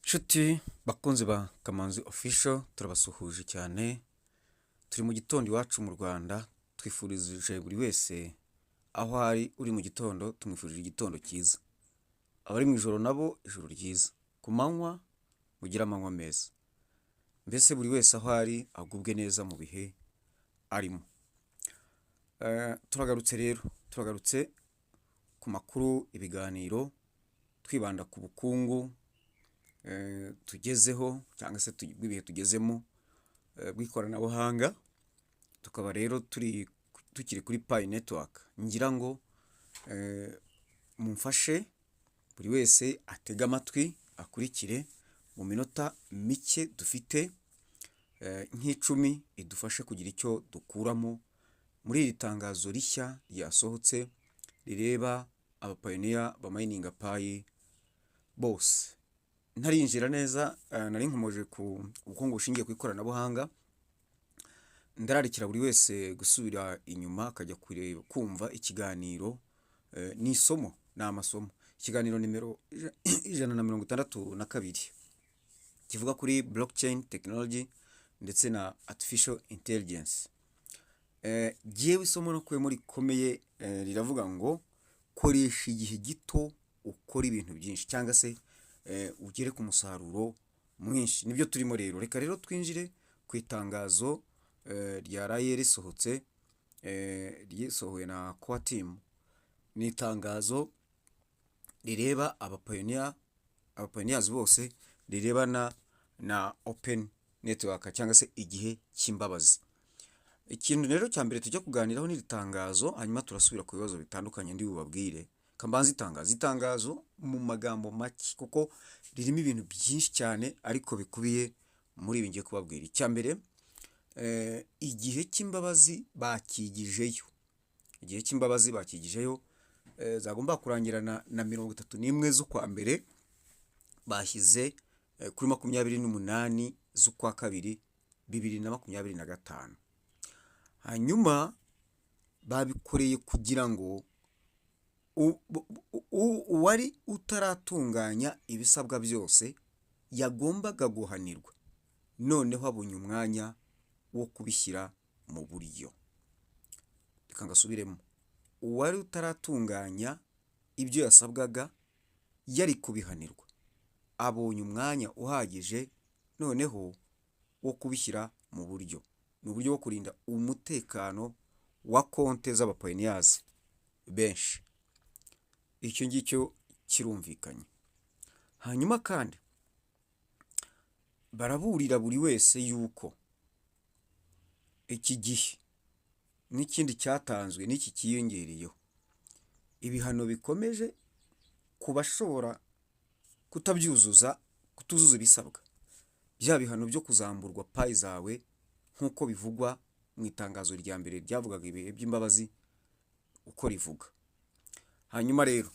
Nshuti bakunzi ba Kamanzi Official, turabasuhuje cyane. Turi mu gitondo iwacu mu Rwanda. Twifurije buri wese aho ari uri mu gitondo, tumwifurije igitondo cyiza. Abari mu ijoro nabo, ijoro ryiza. Ku manywa, mugire amanywa meza. Mbese buri wese aho ari agubwe neza mu bihe arimo. Turagarutse rero, turagarutse ku makuru, ibiganiro, twibanda ku bukungu tugezeho cyangwa se bw'ibihe tugezemo bw'ikoranabuhanga. Tukaba rero turi tukiri kuri Pi Network. Ngira ngo mumfashe buri wese atege amatwi, akurikire mu minota mike dufite nk'10, idufashe kugira icyo dukuramo muri iri tangazo rishya ryasohotse rireba abapioneer bamininga Pi bose. Ntarinjira neza, nari nkomoje ku bukungu bushingiye ku ikoranabuhanga. Ndararikira buri wese gusubira inyuma akajya kureba, kumva ikiganiro, ni isomo, ni amasomo, ikiganiro nimero 162 kivuga kuri blockchain technology ndetse na artificial intelligence. Jyewe isomo nakuyemo rikomeye riravuga ngo koresha igihe gito ukora ibintu byinshi, cyangwa se ugere ku musaruro mwinshi. Nibyo turimo rero. Reka rero twinjire ku itangazo ryaraye risohotse, ryisohowe na Core Team. Ni itangazo rireba abapioneer, abapioneers bose, rirebana na open network cyangwa se igihe cy'imbabazi. Ikintu rero cya mbere tujya kuganiraho n'iri tangazo, hanyuma turasubira ku bibazo bitandukanye ndi bubabwire. Kambanza itangazo mu magambo make, kuko ririmo ibintu byinshi cyane, ariko bikubiye muri ibi ngiye kubabwira. Icya mbere, igihe cy'imbabazi bakigijeyo, igihe cy'imbabazi bakigijeyo, zagomba kurangirana na 31 z'ukwa mbere, bashyize kuri 28 z'ukwa kabiri 2025. Hanyuma babikoreye kugira ngo uwari utaratunganya ibisabwa byose yagombaga guhanirwa, noneho abonye umwanya wo kubishyira mu buryo. Reka ngasubiremo: uwari utaratunganya ibyo yasabwaga yari kubihanirwa, abonye umwanya uhagije noneho wo kubishyira mu buryo. Ni uburyo bwo kurinda umutekano wa konte z'abapioneers benshi. Icyo ngicyo kirumvikanye. Hanyuma kandi baraburira buri wese yuko iki gihe n'ikindi cyatanzwe n'iki cyiyongereyeho, ibihano bikomeje ku bashobora kutabyuzuza, kutuzuza ibisabwa, bya bihano byo kuzamburwa Pi zawe nk'uko bivugwa mu itangazo rya mbere ryavugaga ibihe by'imbabazi uko rivuga. Hanyuma rero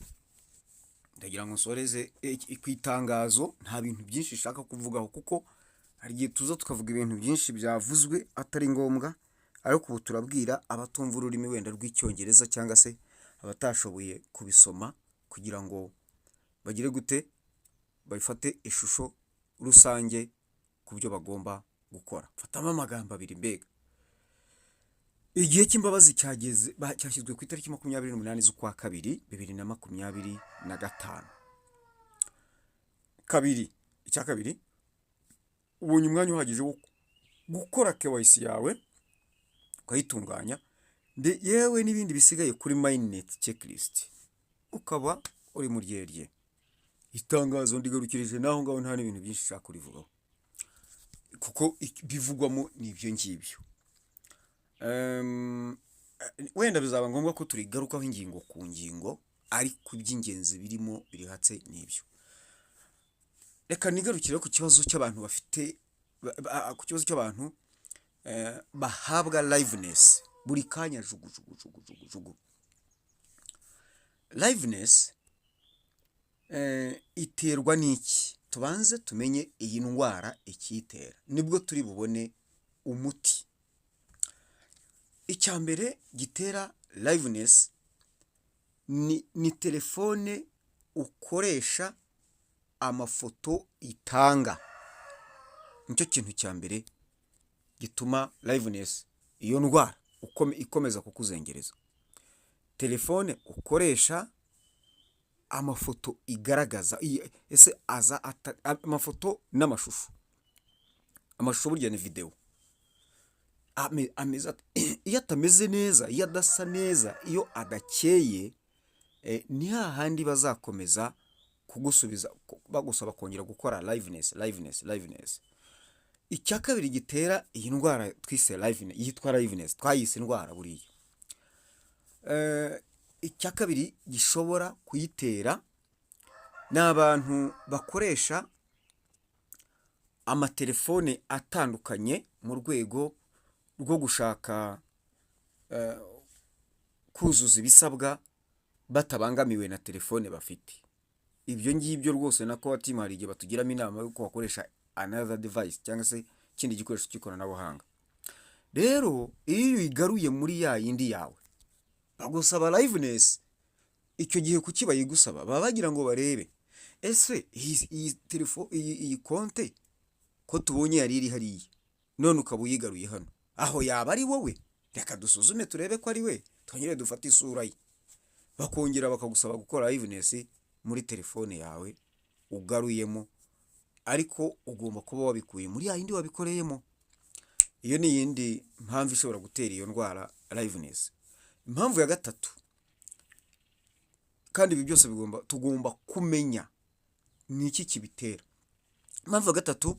ndagira ngo nsoreze ku itangazo. Nta bintu byinshi nshaka kuvugaho, kuko hari igihe tuza tukavuga ibintu byinshi byavuzwe atari ngombwa, ariko ubu turabwira abatumva ururimi wenda rw'Icyongereza cyangwa se abatashoboye kubisoma, kugira ngo bagire gute, babifate ishusho rusange ku byo bagomba gukora. Fatamo amagambo abiri mbega: igihe cy'imbabazi cyageze, cyashyizwe ku itariki 28 z'ukwa kabiri 2025. Kabiri, icya kabiri, ubonye umwanya uhagije wo gukora KYC yawe ukayitunganya, yewe n'ibindi bisigaye kuri mainnet checklist, ukaba uri mu ryerye. Itangazo ndigarukirije n'aho ngaho, nta n'ibintu byinshi nshaka kurivugaho, kuko bivugwamo ni ibyo ngibyo. Wenda bizaba ngombwa ko turigarukaho ingingo ku ngingo, ariko iby'ingenzi birimo birihatse n'ibyo. Reka nigarukire ku kibazo cy'abantu bafite ku kibazo cy'abantu bahabwa liveness buri kanya, jugu jugu jugu jugu jugu. Liveness iterwa n'iki? Tubanze tumenye iyi ndwara ikiyitera, nibwo turi bubone umuti. Icya mbere gitera liveness ni telefone ukoresha. Amafoto itanga nicyo kintu cya mbere gituma liveness, iyo ndwara ikomeza kukuzengereza. Telefone ukoresha, amafoto igaragaza, ese aza amafoto n'amashusho, amashusho burya ni videwo, ameze ate? Iyo atameze neza, iyo adasa neza, iyo adakeye, ni hahandi bazakomeza kugusubiza bagusaba kongera gukora liveness, liveness, liveness. Icya kabiri gitera iyi ndwara twise liveness, yitwa liveness, twayise indwara buriya. Icya kabiri gishobora kuyitera ni abantu bakoresha amatelefone atandukanye mu rwego rwo gushaka kuzuza ibisabwa batabangamiwe na telefone bafite. Ibyo ngibyo rwose na core team hari igihe batugiramo inama y'uko wakoresha another device cyangwa se ikindi gikoresho cy'ikoranabuhanga. Rero iyo uyigaruye muri ya yindi yawe, bagusaba liveness. Icyo gihe kuki bayigusaba? Baba bagira ngo barebe: ese iyi telefone, iyi konte ko tubonye yari iri hariya, none ukaba uyigaruye hano, aho yaba ari wowe? Reka dusuzume turebe ko ari we, twongere dufate isura ye. Bakongera bakagusaba gukora liveness muri telefone yawe ugaruyemo, ariko ugomba kuba wabikuye muri ya yindi wabikoreyemo. Iyo ni iyindi mpamvu ishobora gutera iyo ndwara liveness. Impamvu ya gatatu, kandi ibi byose tugomba kumenya ni iki kibitera. Impamvu ya gatatu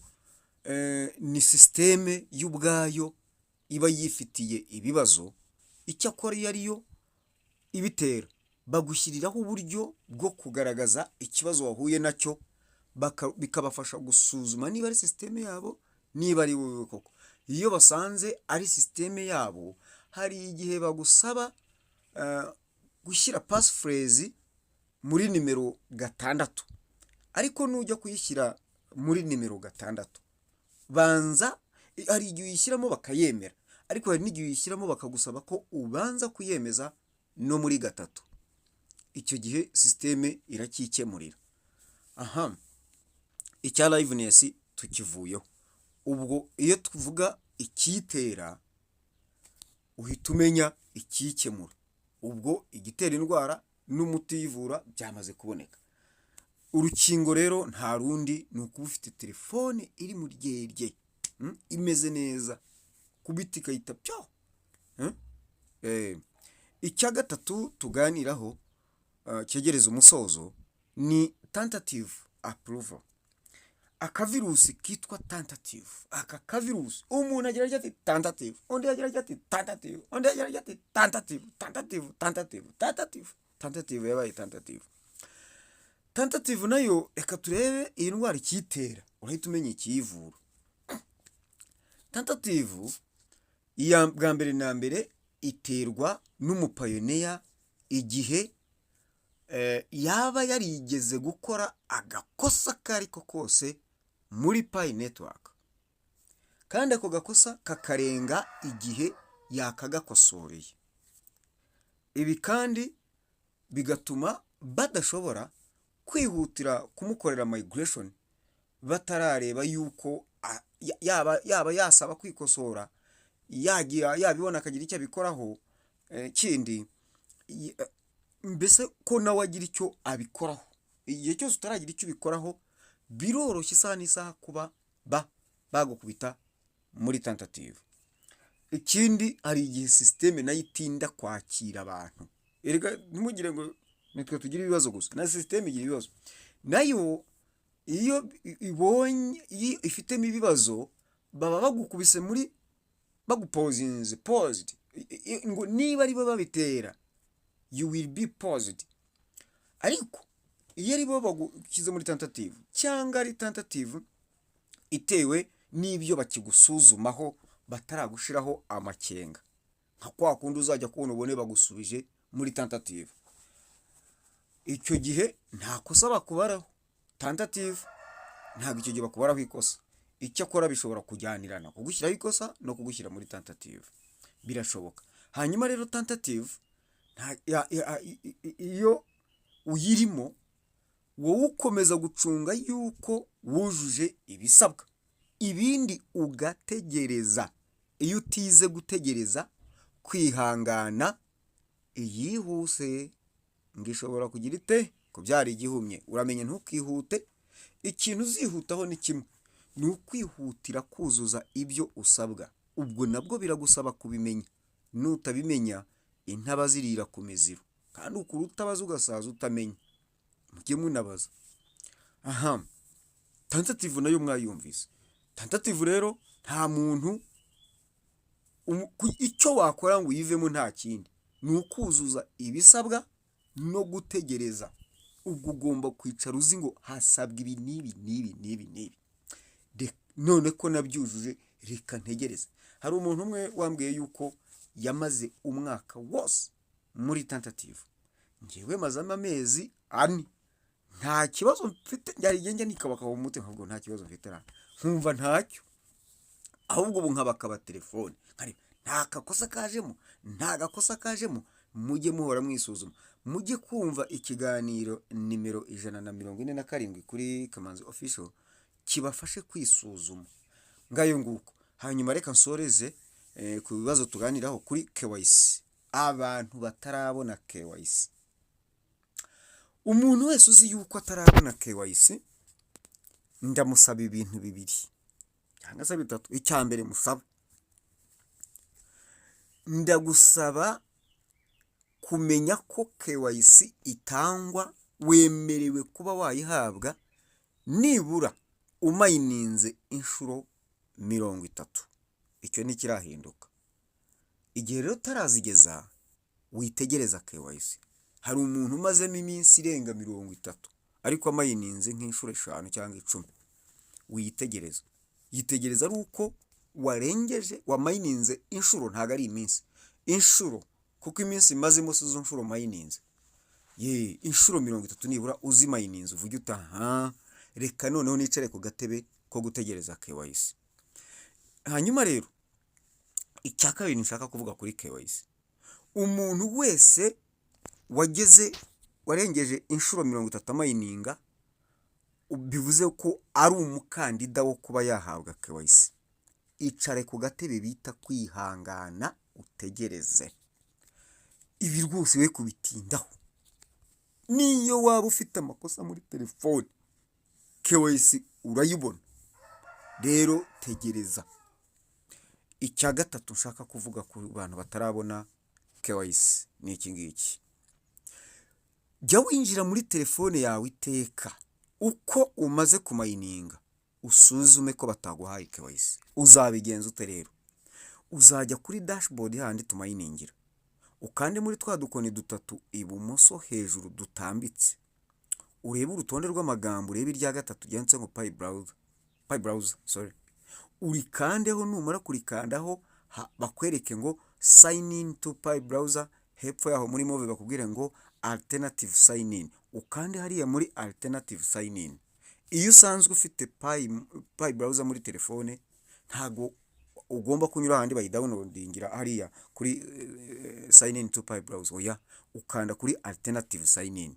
ni sisiteme y'ubwayo iba yifitiye ibibazo. Icyakora iyo ariyo ibitera, bagushyiriraho uburyo bwo kugaragaza ikibazo wahuye nacyo, bikabafasha gusuzuma niba ari sisiteme yabo, niba ari wowe koko. Iyo basanze ari sisiteme yabo, hari igihe bagusaba gushyira passphrase muri nimero 6, ariko nujya kuyishyira muri nimero 6, banza, hari igihe uyishyiramo bakayemera, ariko hari n'igihe uyishyiramo bakagusaba ko ubanza kuyemeza no muri 3. Icyo gihe sisiteme iracyikemurira. Aha icya liveness tukivuyeho. Ubwo iyo tuvuga ikiyitera, uhita umenya ikiyikemura. Ubwo igitera indwara n'umuti uyivura byamaze kuboneka. Urukingo rero nta rundi, ni ukuba ufite telefone iri mu ryerye, imeze neza, kubita ikahita pyo. Icya gatatu tuganiraho cyegereza umusozo ni tentative approval, akavirusi kitwa tentative. Aka kavirusi, umuntu agira ati tentative, undi agira ati tentative, undi agira ati tentative, tentative, tentative, tentative, tentative, yabaye tentative. Tentative nayo, reka turebe iyi ndwara ikiyitera, urahita umenya ikiyivura. Tentative iya bwa mbere na mbere iterwa n'umupioneer igihe yaba yarigeze gukora agakosa ako ari ko kose muri Pi Network, kandi ako gakosa kakarenga igihe yakagakosoreye. Ibi kandi bigatuma badashobora kwihutira kumukorera migration batarareba yuko yaba yasaba kwikosora, yagira yabibona akagira icyo abikoraho kindi, mbese ko nawe agira icyo abikoraho. Igihe cyose utaragira icyo ubikoraho, biroroshye isaha n'isaha kuba bagukubita muri tentative. Ikindi, hari igihe sisiteme nayo itinda kwakira abantu. Erega ntimugire ngo nitwe tugira ibibazo gusa, na sisiteme igira ibibazo nayo. Iyo ibonye, iyo ifitemo ibibazo, baba bagukubise muri, bagupausinze, paused, ngo niba ari bo babitera, you will be paused. Ariko iyo ari bo bagushyize muri tentative, cyangwa ari tentative itewe n'ibyo bakigusuzumaho, bataragushiraho amakenga, nka kwa kundi uzajya kubona ubone bagusubije muri tentative, icyo gihe nta kosa bakubaraho. Tentative ntabwo icyo gihe bakubaraho ikosa. Icyakora bishobora kujyanirana, kugushyiraho ikosa no kugushyira muri tentative birashoboka. Hanyuma rero tentative iyo uyirimo Wowe ukomeza gucunga yuko wujuje ibisabwa, ibindi ugategereza. Iyo utize gutegereza, kwihangana, iyihuse ngo ishobora kugira ite? Kubyara igihumye. Uramenye ntukihute. Ikintu uzihutaho ni kimwe, ni ukwihutira kuzuza ibyo usabwa. Ubwo nabwo biragusaba kubimenya. Nutabimenya, intaba zirira ku miziro, kandi ukura utabaza ugasaza utamenya. Mujye munabaza. Aha tentative nayo mwayumvise. Tentative rero, nta muntu icyo wakora ngo uyivemo, nta kindi, ni ukuzuza ibisabwa no gutegereza. Ubwo ugomba kwicara uzi ngo hasabwa ibi n'ibi n'ibi n'ibi n'ibi. None ko nabyujuje, reka ntegereze. Hari umuntu umwe wambwiye yuko yamaze umwaka wose muri tentative. Ngewe mazamo amezi 4, nta kibazo mfite. Hari igihe njya nikabakaba mu mutima nkavuga ngo nta kibazo mfite ra, nkumva ntacyo. Ahubwo ubu nkabakaba telefone nkareba nta gakosa kajemo, nta gakosa kajemo. Mujye muhora mwisuzuma. Mujye kumva ikiganiro nimero 147 kuri Kamanzi Official, kibafashe kwisuzuma. Ngayo nguko. Hanyuma reka nsoreze ku bibazo tuganiraho kuri KYC. Abantu batarabona KYC, umuntu wese uzi yuko atarabona KYC, ndamusaba ibintu bibiri cyangwa se bitatu. Icya mbere musaba, ndagusaba kumenya ko KYC itangwa, wemerewe kuba wayihabwa nibura umayininze inshuro 30. Icyo ntikirahinduka. Igihe rero utarazigeza, witegereza KYC. Hari umuntu umazemo iminsi irenga 30 ariko amayininze nk'inshuro 5 cyangwa 10. Wiyitegereza, yitegereza ari uko warengeje, wamayininze inshuro, ntabwo ari iminsi, inshuro, kuko iminsi imazemo si zo nshuro mayininze. Ye, inshuro 30 nibura uzimayininze, uvuge uti: "Aha, reka noneho nicare ku gatebe ko gutegereza KYC." Hanyuma rero icya kabiri nshaka kuvuga kuri KYC, umuntu wese wageze, warengeje inshuro 30 amayininga, bivuze ko ari umukandida wo kuba yahabwa KYC. Icare ku gatebe bita kwihangana, utegereze. Ibi rwose we kubitindaho. Niyo waba ufite amakosa muri telefone, KYC urayibona. Rero tegereza. Icya gatatu nshaka kuvuga ku bantu batarabona KYC ni iki ngiki: jya winjira muri telefone yawe iteka uko umaze kumayininga, usuzume ko bataguhaye KYC. Uzabigenza ute rero? Uzajya kuri dashboard handi tumayiningira, ukande muri twa dukoni dutatu ibumoso hejuru dutambitse, urebe urutonde rw'amagambo, urebe irya gatatu ryanditse ngo Pi Browser, Pi Browser, sorry, urikandeho. Numara kurikandaho, bakwereke ngo "Sign in to Pi Browser". Hepfo yaho muri mauve bakubwire ngo "Alternative sign in". Ukande hariya muri "Alternative sign in". Iyo usanzwe ufite Pi Browser muri telefone, ntago ugomba kunyura ahandi bayidawunilodingira hariya kuri "Sign in to Pi Browser". Oya, ukanda kuri "Alternative sign in".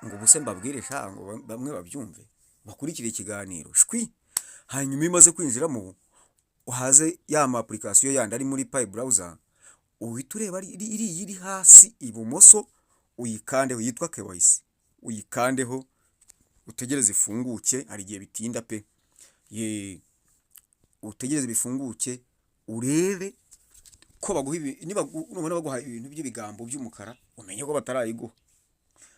Ngo ubuse mbabwire sha, ngo bamwe babyumve, bakurikire ikiganiro shwi. Hanyuma iyo umaze kwinjiramo, uhaze ya ma application yandi ari muri Pi Browser, uhita ureba iriya iri hasi ibumoso, uyikandeho, yitwa KYC. Uyikandeho, utegereze ifunguke. Hari igihe bitinda pe. Ye, utegereze bifunguke, urebe ko baguha ibi. Niba nubona baguha ibintu by'ibigambo by'umukara, umenye ko batarayiguha.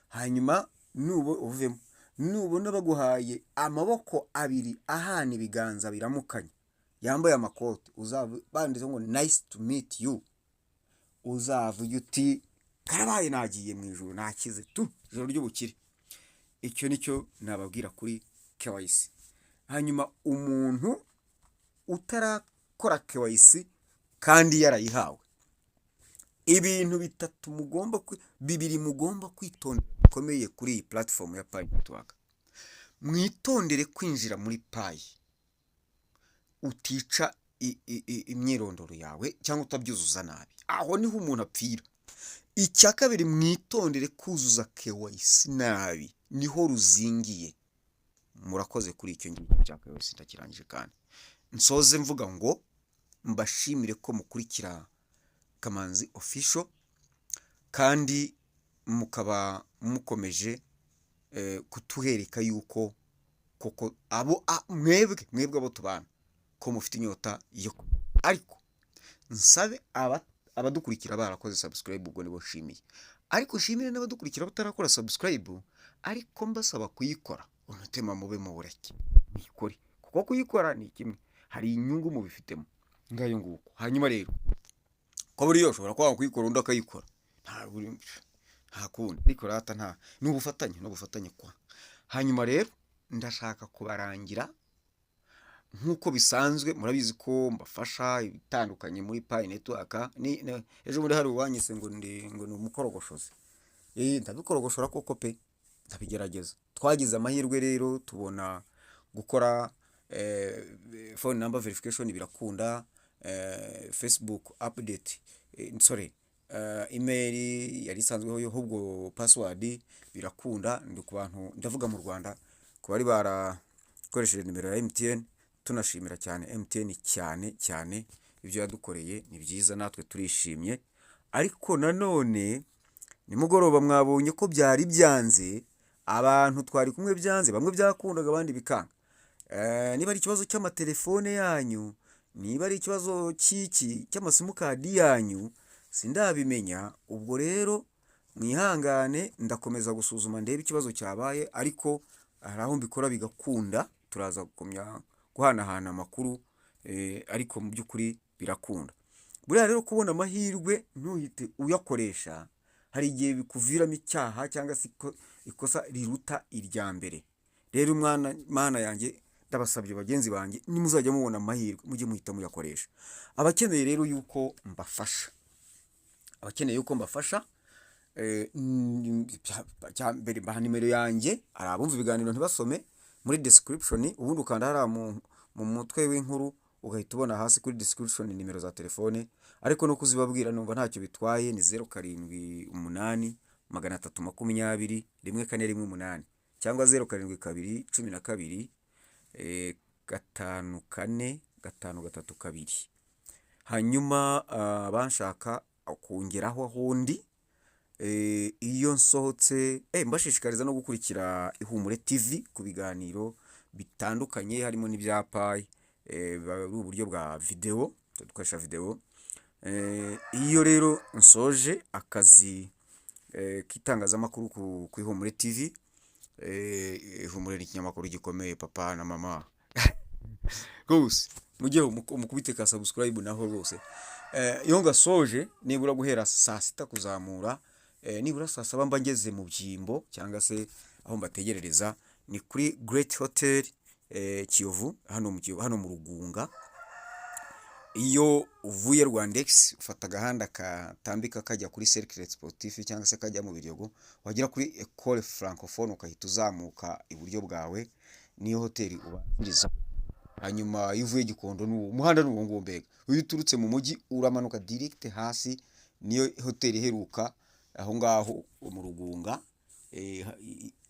Hanyuma nubo uvemo. Nubona baguhaye amaboko abiri ahana ibiganza biramukanya, yambaye amakote, uzaba banditseho ngo "Nice to meet you", uzavuge uti: "Karabaye, nagiye mu ijuru, nakize tu, ijoro ry'ubukire." Icyo nicyo nababwira kuri KYC. Hanyuma umuntu utarakora KYC kandi yarayihawe, ibintu bitatu mugomba, bibiri mugomba kwitondera bikomeye kuri iyi platform ya Pi Network: mwitondere kwinjira muri Pi utica imyirondoro yawe cyangwa utabyuzuza nabi. Aho niho umuntu apfira. Icya kabiri, mwitondere kuzuza KYC nabi. Niho ruzingiye. Murakoze kuri icyo ngicyo cya KYC. Ndakirangije kandi nsoze mvuga ngo mbashimire ko mukurikira Kamanzi Official, kandi mukaba mukomeje kutuhereka yuko koko abo mwebwe abo tubana ko mufite inyota yo, ariko nsabe abadukurikira barakoze subscribe, ubwo nibo nshimiye, ariko nshimire n'abadukurikira batarakora subscribe, ariko mbasaba kuyikora. Umutima mube muwureke muyikore, kuko kuyikora ni kimwe, hari inyungu mubifitemo. Ngayo nguko. Hanyuma rero ko buriya ushobora kwanga kuyikora, undi akayikora, nta kundi, ariko rata nta ni ubufatanye, ni ubufatanye kwa. Hanyuma rero ndashaka kubarangira nk'uko bisanzwe, murabizi ko mbafasha ibitandukanye muri Pi Network. Ejo bundi hari uwanyise ngo ndi ngo ni umukorogoshozi. Ndabikorogoshora koko pe, ndabigerageza. Twagize amahirwe rero tubona gukora phone number verification birakunda, Facebook update, sorry, email yari isanzweho yo, ahubwo password birakunda. Ndi ku bantu, ndavuga mu Rwanda, ku bari barakoresheje nimero ya MTN. Tunashimira cyane MTN cyane cyane, ibyo yadukoreye ni byiza, natwe turishimye. Ariko nanone nimugoroba mwabonye ko byari byanze, abantu twari kumwe byanze, bamwe byakundaga, abandi bikanga. Niba ari ikibazo cy'amatelefone yanyu, niba ari ikibazo cy'iki cy'amasimukadi yanyu, sindabimenya. Ubwo rero mwihangane, ndakomeza gusuzuma ndebe ikibazo cyabaye, ariko hari aho mbikora bigakunda. Turaza gukomya guhanahana amakuru, ariko mu by'ukuri birakunda. Buriya rero kubona amahirwe ntuhite uyakoresha, hari igihe bikuviramo icyaha cyangwa se ikosa riruta irya mbere. Rero mwana mana yanjye, ndabasabye bagenzi banjye, nimuzajya mubona amahirwe mujye muhita muyakoresha. Abakeneye rero yuko mbafasha, abakeneye yuko mbafasha, cya mbere mbaha nimero yanjye. Hari abumva ibiganiro ntibasome muri description. Ubundi ukanda hariya mu mutwe w'inkuru, ugahita ubona hasi kuri description nimero za telefone, ariko no kuzibabwira numva ntacyo bitwaye. Ni 0783201418, cyangwa 072 12 54 532. Hanyuma abanshaka kongeraho aho ndi, iyo nsohotse, mbashishikariza no gukurikira Ihumure TV ku biganiro bitandukanye, harimo n'ibya Pi, biba ari uburyo bwa videwo, dukoresha videwo. Iyo rero nsoje akazi k'itangazamakuru ku Ihumure TV, Ihumure ni ikinyamakuru gikomeye, papa na mama rwose mujyeho mukubite ka subscribe naho rwose. Iyo ngasoje nibura guhera saa 6 kuzamura, nibura saa 7 mba ngeze mu byimbo cyangwa se aho mbategerereza, ni kuri Great Hotel, Kiyovu, hano mu Kiyovu, hano mu Rugunga. Iyo uvuye Rwandex ufata agahanda katambika kajya kuri Cercle Sportif cyangwa se kajya mu Biryogo, wagera kuri Ecole Francophone ukahita uzamuka iburyo bwawe, niyo hoteli ubanziriza. Hanyuma iyo uvuye Gikondo, ni umuhanda ni uwo nguwo mbega. Iyo uturutse mu mujyi uramanuka direct hasi, niyo hoteli iheruka aho ngaho mu Rugunga,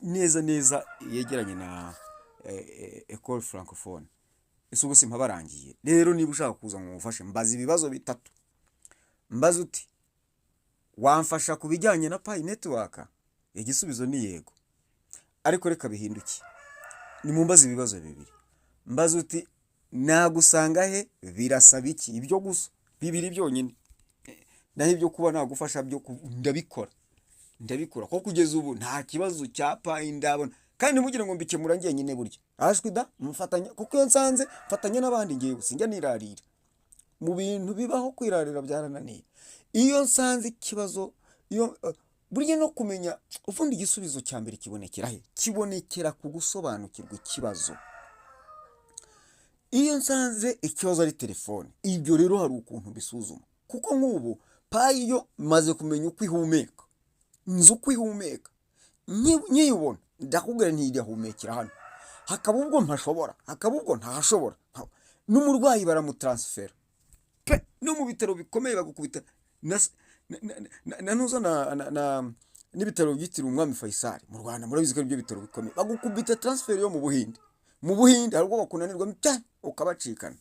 neza neza yegeranye na Ecole Francophone. Ese ubu simpabarangiye? Rero niba ushaka kuza ngo ngufashe, mbaza ibibazo bitatu. Mbaza uti: "Wamfasha ku bijyanye na Pi Network?" Igisubizo ni yego, ariko reka bihinduke, nimumbaze ibibazo bibiri. Mbaza uti: "Nagusanga he? Birasaba iki?" Ibyo gusa bibiri byonyine. Naho ibyo kuba nagufasha byo ndabikora, ndabikora kuko kugeza ubu nta kibazo cya Pi ndabona. Kandi ntimugire ngo mbikemura njyenyine, burya ashwi da, mfatanya, kuko iyo nsanze mfatanya n'abandi. Ngewe sinjya nirarira mu bintu bibaho, kwirarira byarananiye. Iyo nsanze ikibazo, iyo burya no kumenya ubundi igisubizo cya mbere kibonekera he? Kibonekera ku gusobanukirwa ikibazo. Iyo nsanze ikibazo ari telefone, ibyo rero hari ukuntu mbisuzuma, kuko nk'ubu Pi yo maze kumenya uko ihumeka, nzi uko ihumeka. Nkiyibona ndakubwira nti irahumekera hano, hakaba ubwo mpashobora, hakaba ubwo ntahashobora. N'umurwayi baramutaransifera pe, no mu bitaro bikomeye bagukubita na nuza na n'ibitaro byitiriwe Umwami Faisal mu Rwanda, murabizi ko aribyo bitaro bikomeye. Bagukubita transfer yo mu Buhinde. Mu Buhinde hari ubwo bakunanirwa pya ukabacikana.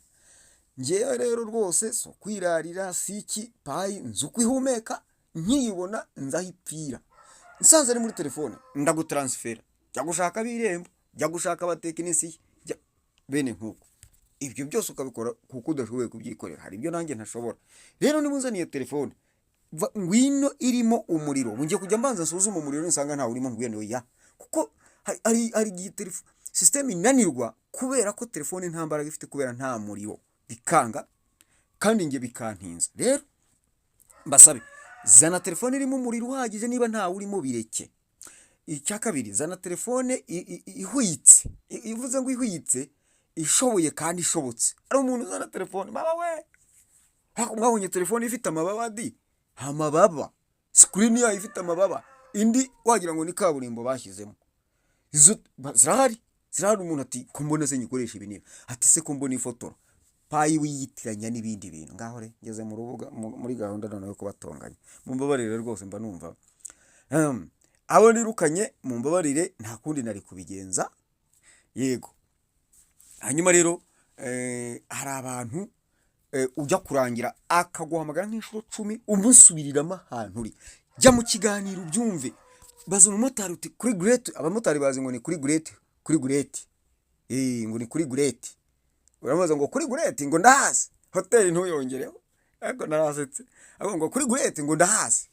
Ngewe rero rwose si ukwirarira, si iki, Pi nzi uko ihumeka, nkiyibona nzi aho ipfira. Nsanze ari muri telefone ndagutaransifera, jya gushaka ab'Irembo, jya gushaka abatekinisiye, jya bene nk'uko. Ibyo byose ukabikora kuko udashoboye kubyikorera. Hari ibyo nanjye ntashobora. Rero niba unzaniye telefone, ngwino irimo umuriro. Ubu ngiye kujya mbanza nsuzume umuriro, nisanga ntawe urimo ngwino ya, kuko hari igihe system inanirwa kubera ko telefone nta mbaraga ifite, kubera nta muriro, bikanga kandi njye bikantinza. Rero mbasabe, zana telefone irimo umuriro uhagije, niba ntawe urimo bireke. Icya kabiri, zana telefone ihwitse. Ivuze ngo ihwitse, ishoboye kandi ishobotse. Hari umuntu uzana telefone, mama we, mwabonye telefone ifite amababa di, amababa, screen yayo ifite amababa, indi wagira ngo ni kaburimbo bashyizemo. Izo zirahari, zirahari. Umuntu ati: "Ko mbona se nyikoresha ibi?" Niba ati: "Se ko mbona ifotora?" Pi wiyitiranya n'ibindi bintu. Ngaho re ngeze mu rubuga muri gahunda noneho yo kubatonganya. Mumbabarire rwose, mba numva abo nirukanye, mumbabarire, nta kundi nari kubigenza. Yego. Hanyuma rero hari abantu ujya kurangira akaguhamagara nk'inshuro 10 umusubiriramo ahantu uri. Jya mu kiganiro ubyumve. Baza umumotari uti: "Kuri Gureti." Abamotari bazi ngo ni kuri Gureti, kuri Gureti, ngo ni kuri Gureti. Uramubaza ngo kuri Gureti, ngo ndahazi hoteli, ntuyongereho. Ariko narasetse, ariko ngo kuri Gureti ngo ndahazi,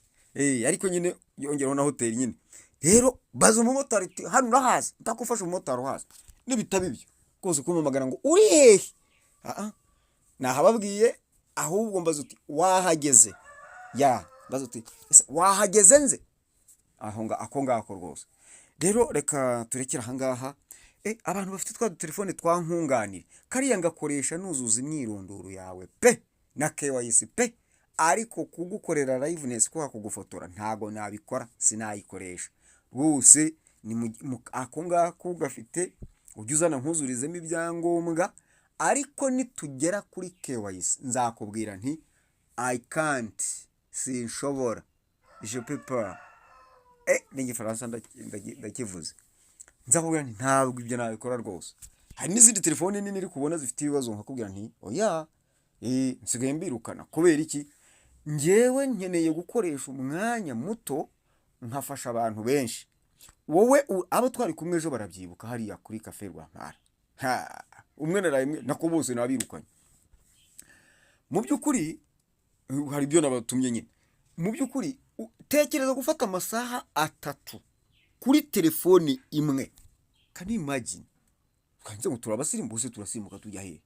ariko nyine yongereho na hoteli nyine. Rero baza umumotari uti: "Hano urahazi?" Mpaka ufashe umumotari uhazi. Nibitaba ibyo rwose, kumpamagara ngo uri hehe, ah, nahababwiye. Ahubwo mbaza uti: "Wahageze?" Ya, mbaza uti: "Ese wahageze?" Nze aho nga ako ngako rwose. Rero reka turekere ahangaha. Abantu bafite twa dutelefone twa nkunganire, kariya ngakoresha nuzuza imyirondoro yawe pe na KYC pe, ariko kugukorera liveness, ko kugufotora, ntago nabikora, sinayikoresha rwose. Ni ako ngako gafite, ujye uzana nkuzurizemo ibyangombwa, ariko nitugera kuri KYC nzakubwira nti: "I can't, sinshobora, je peux pas." N'igifaransa ndakivuze. Nzakubwira nti: "Ntabwo ibyo nabikora rwose." Hari n'izindi telefone nini uri kubona zifite ibibazo, nkakubwira nti: "Oya." Nsigaye mbirukana. Kubera iki? Njyewe nkeneye gukoresha umwanya muto nkafasha abantu benshi. Wowe abo twari kumwe ejo barabyibuka hariya kuri Cafe Rwampara. Ha, umwe naraye nako bose nabirukanye. Mu by'ukuri hari ibyo nabatumye nyine. Mu by'ukuri tekereza gufata amasaha 3 kuri telefoni imwe. Can you imagine? Twanze ngo turi abasirimu bose, turasimuka tujya hehe?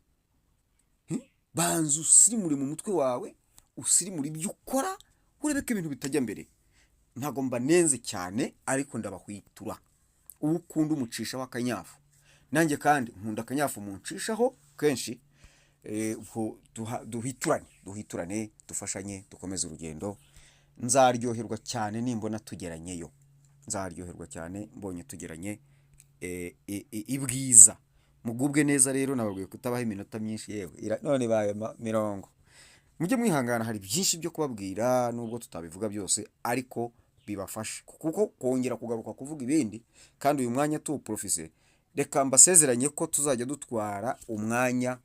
Banza usirimure mu mutwe wawe, usirimure ibyo ukora, urebe ko ibintu bitajya mbere. Ntabwo mbanenze cyane, ariko ndabahwitura. Uwo ukunda umucishaho akanyafu, nanjye kandi nkunda akanyafu muncishaho kenshi. Ubwo duhiturane, duhiturane, dufashanye, dukomeze urugendo. Nzaryoherwa cyane nimbona tugeranyeyo, nzaryoherwa cyane mbonye tugeranye ibwiza. Mugubwe neza. Rero nababwiye kutabaha iminota myinshi, yewe none ibaye 40. Mujye mwihangana, hari byinshi byo kubabwira nubwo tutabivuga byose, ariko bibafasha, kuko kongera kugaruka kuvuga ibindi kandi uyu mwanya tuwuporofise. Reka mbasezeranye ko tuzajya dutwara umwanya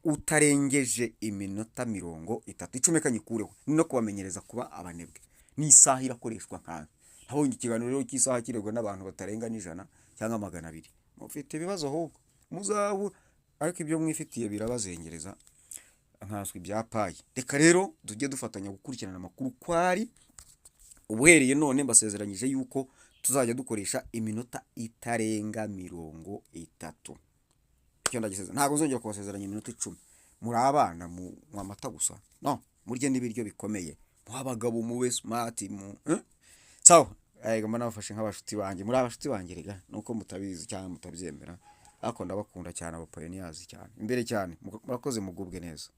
utarengeje iminota 30. 10 kanyikureho, ni no kubamenyereza kuba abanebwe. N'isaha irakoreshwa nkawe. Nabonye ikiganiro rero cy'isaha kirebwa n'abantu batarenga n'100 cyangwa 200. Mufite ibibazo ahubwo muzabu, ariko ibyo mwifitiye birabazengereza, nkanswe ibya Pi. Reka rero tujye dufatanya gukurikirana amakuru kwari. Ubuhereye none mbasezeranyije yuko tuzajya dukoresha iminota itarenga 30. Icyo ndagisezeranya, ntabwo nzongera kubasezeranya iminota 10. Muri abana, munywa amata gusa, no murye n'ibiryo bikomeye, muhe abagabo, mube smart mu Sawa. Ego, mba nabafashe nk'abashuti banjye. Muri abashuti banjye rega, nuko mutabizi cyangwa mutabyemera, ariko ndabakunda cyane, aba pioneers cyane, imbere cyane. Murakoze, mugubwe neza.